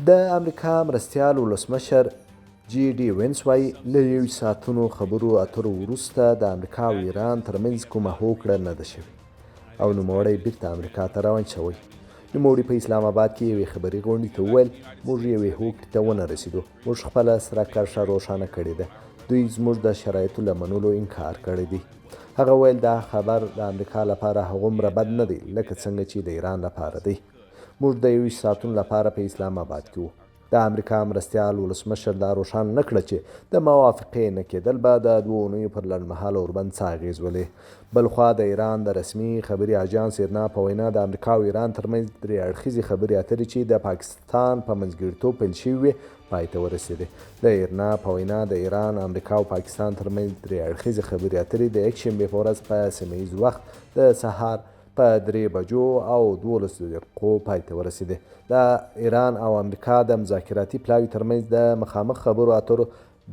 د امریکا مرستیال ولسمشر جي ډي وینس وايي، له 21 ساعتونو خبرو اترو وروسته د امریکا او ایران ترمنځ کومه هوکړه نه ده شوې او نوموړی بیرته امریکا ته روان شوی. نوموړي په اسلام اباد کې یوې خبري غونډې ته وویل، موږ یوې هوکړې ته ونه رسیدو، موږ خپله سره کرښه روښانه کړې ده، دوی زموږ د شرایطو له منلو انکار کړی دی. هغه وویل، دا خبر د امریکا لپاره هغومره بد نه دی لکه څنګه چې د ایران لپاره دی. موږ د 21 ساعتونو لپاره په اسلام اباد کې وو. د امریکا مرستیال ولسمشر دا روښانه نه کړه چې د موافقې نه کېدل به د دوو اونیو پر لنډمهاله اوربند څه اغېز ولري. بلخوا د ایران د رسمي خبري اژانس ایرنا په وینا د امریکا او ایران ترمنځ درې اړخیزې خبرې اترې چې د پاکستان په منځګړیتوب پیل شوې وې، پای ته ورسېدې. د ایرنا په وینا د ایران، امریکا او پاکستان ترمنځ درې اړخیزې خبرې اترې د یکشنبې په ورځ په سیمه ییز وخت د سهار په درې بجو او 12 دقیقو پای ته ورسېدې. د ایران او امریکا د مذاکراتي پلاوي ترمنځ د مخامخ خبرو اترو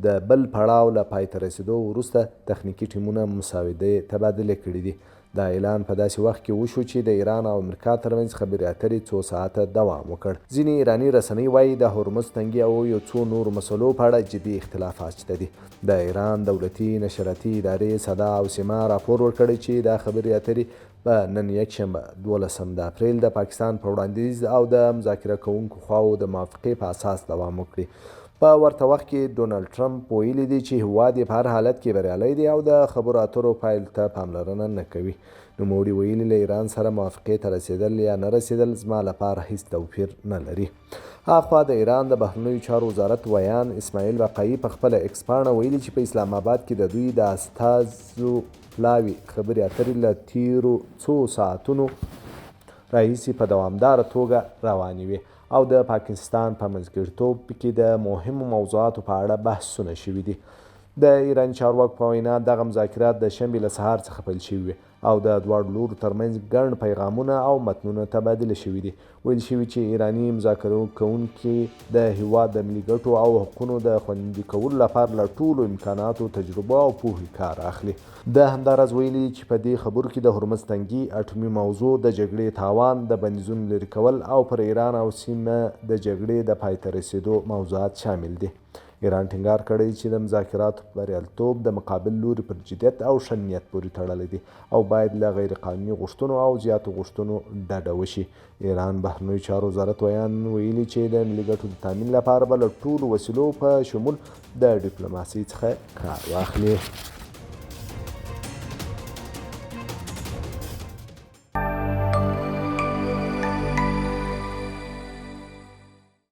د بل پړاو له پای ته رسېدو وروسته تخنیکي ټیمونه مسودې تبادلې کړې دي. دا اعلان په داسې وخت کې وشو چې د ایران او امریکا ترمنځ خبرې اترې څو ساعته دوام وکړ. ځینې ایراني رسنۍ وايي، د هرمز تنګي او یو څو نورو مسلو په اړه جدي اختلافات شته دي. د ایران دولتي نشراتي ادارې صدا او سیما راپور ورکړی چې دا خبرې اترې به نن یکشنبه دولسم د اپریل د پاکستان په وړاندیز او د مذاکره کوونکو خواوو د موافقې په اساس دوام وکړي. په ورته وخت کې ډونالډ ټرمپ ویلي دي چې هیواد یې په هر حالت کې بریالی دی او د خبرو اترو پیل ته پاملرنه نه کوي. نوموړي ویلي، له ایران سره موافقې ته رسېدل یا نه رسېدل زما لپاره هیڅ توپیر نه لري. هاخوا د ایران د بهرنیو چارو وزارت ویاند اسماعیل بقايي په خپله ایکس پاڼه ویلي چې په اسلام اباد کې د دوی د استازو پلاوي خبرې اترې له تېرو څو ساعتونو راهیسې په دوامداره توګه روانې وې او د پاکستان په منځګړیتوب پکې د مهمو موضوعاتو په اړه بحثونه شوي دي. د ایراني چارواکو په وینا دغه مذاکرات د شنبې له سهار څخه پیل شوي وې او د دواړو لورو ترمنځ ګڼ پیغامونه او متنونه تبادله شوي دي. ویل شوي چې ایراني مذاکره کوونکي د هیواد د ملي ګټو او حقونو د خوندي کولو لپاره له ټولو امکاناتو، تجربو او پوهې کار اخلي. ده همداراز ویلي چې په دې خبرو کې د هرمز تنګي، اټومي موضوع، د جګړې تاوان، د بندیزونو لرې کول او پر ایران او سیمه د جګړې د پای ته رسېدو موضوعات شامل دي. ایران ټینګار کړی چې د مذاکراتو بریالیتوب د مقابل لوري پر جدیت او ښه نیت پورې تړلی دی او باید له غیرقانوني غوښتنو او زیاتو غوښتنو ډډه وشي. ایران بهرنیو چارو وزارت ویاند ویلي چې د ملي ګټو د تامین لپاره به له ټولو وسیلو په شمول د ډیپلوماسۍ څخه کار واخلي.